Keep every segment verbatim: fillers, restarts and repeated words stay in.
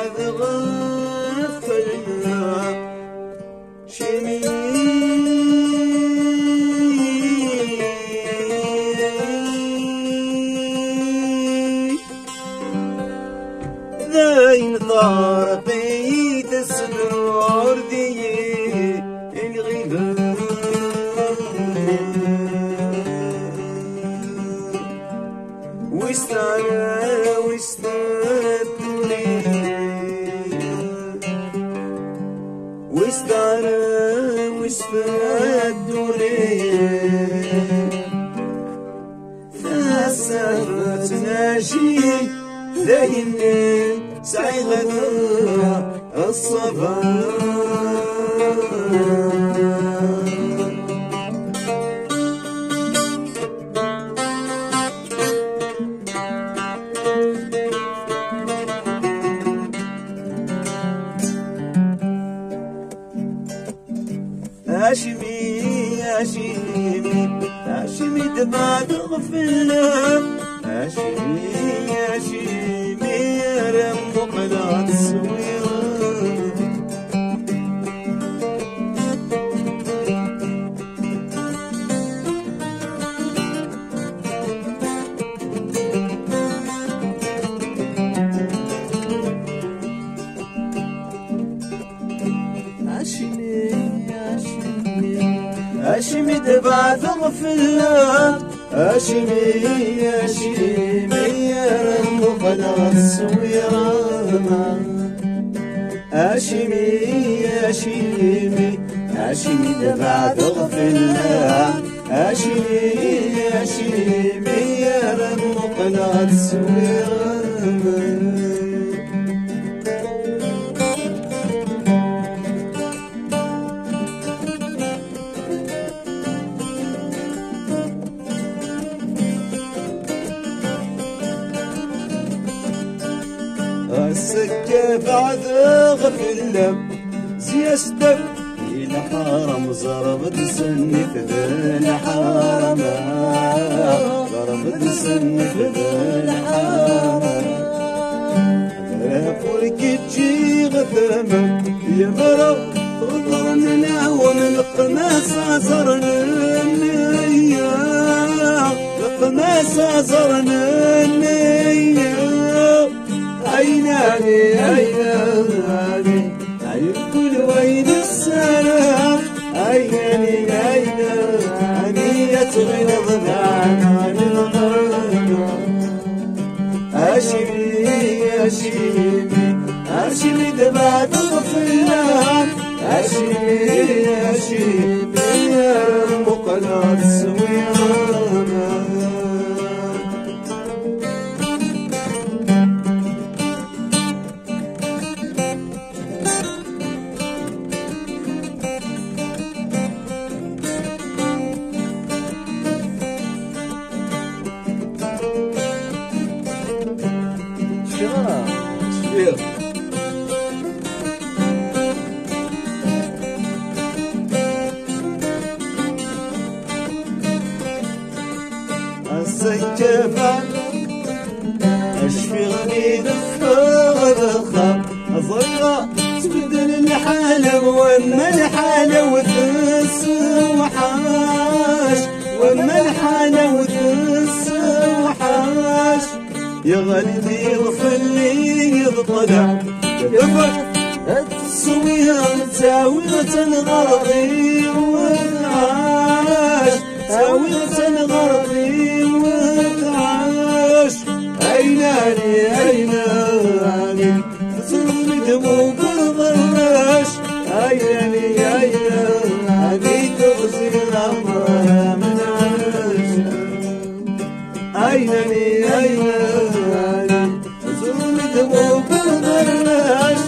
Ɣef lma cimi d ayen terqi tesnur deg-i lɣiba. Wis tara, wis tettuli. Wis tara, wis tettuli. Tasa tettnaci, d ayen sɛiɣ ad الصبر. Acimi, acimi, acimi tebɛed ɣef-neɣ? Acimi, acimi ara muqleɣ tteswiɣ? Acimi, acimi, acimi tebɛed ɣef-neɣ? Acimi, acimi ara muqleɣ tteswiɣ? Acimi, acimi, acimi tebɛed ɣef-neɣ? Acimi, acimi ara muqleɣ tteswiɣ? Ass-agi beɛdeɣ fell-am, zi-as-d i lḥaram, ẓerb-d s nnif d lḥaram, ẓerb-d s nnif d lḥaram. Ɣef ur k-ǧǧiɣ tama, yemra ɣeḍren nɛawem, leqqem-as aẓar n nneyya, leqqem-as aẓar n nneyya. Aynani, aynani, ay kul wayen ssaraɣ. Aynani, aynani, ad tɣileḍ d aɛnan lɣerba. Acimi, acimi, acimi tebɛed ɣef-neɣ? Acimi, acimi ara muqleɣ tteswiɣ? Cfiɣ ara. Cfiɣ. Ass-agi ma cfiɣ mi neffeɣ ad axxam, ẓriɣ tbeddel lḥala, wamma lḥala-w tessewḥac, wamma lḥala-w tessewḥac. Yeɣli-d yiḍ fell-i, yeḍlem ad teswiɣ, ttawiɣ-tt ɣer ɣiwet ɛac, ttawiɣ-tt ɣer ɣiwet ɛac. Aynani, aynani, tettrum-d muqel ɣerrac. Aynani, aynani, teɣzi lamra menɛac. Aynani, aynani, zulmet muqerrac.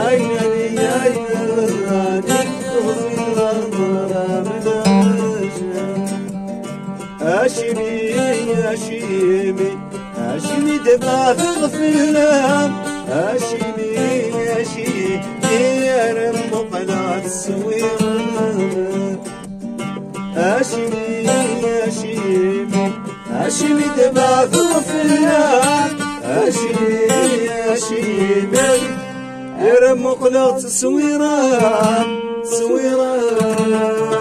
Aynani, aynani, zulmet muqerrac. Acimi, acimi, acimi tebɛed ɣef-neɣ? Acimi, acimi ara muqleɣ tteswiɣ? Acimi, acimi, acimi tebɛed ɣef-neɣ? Acimi, acimi. Ara muqleɣ tteswiran, tteswiran.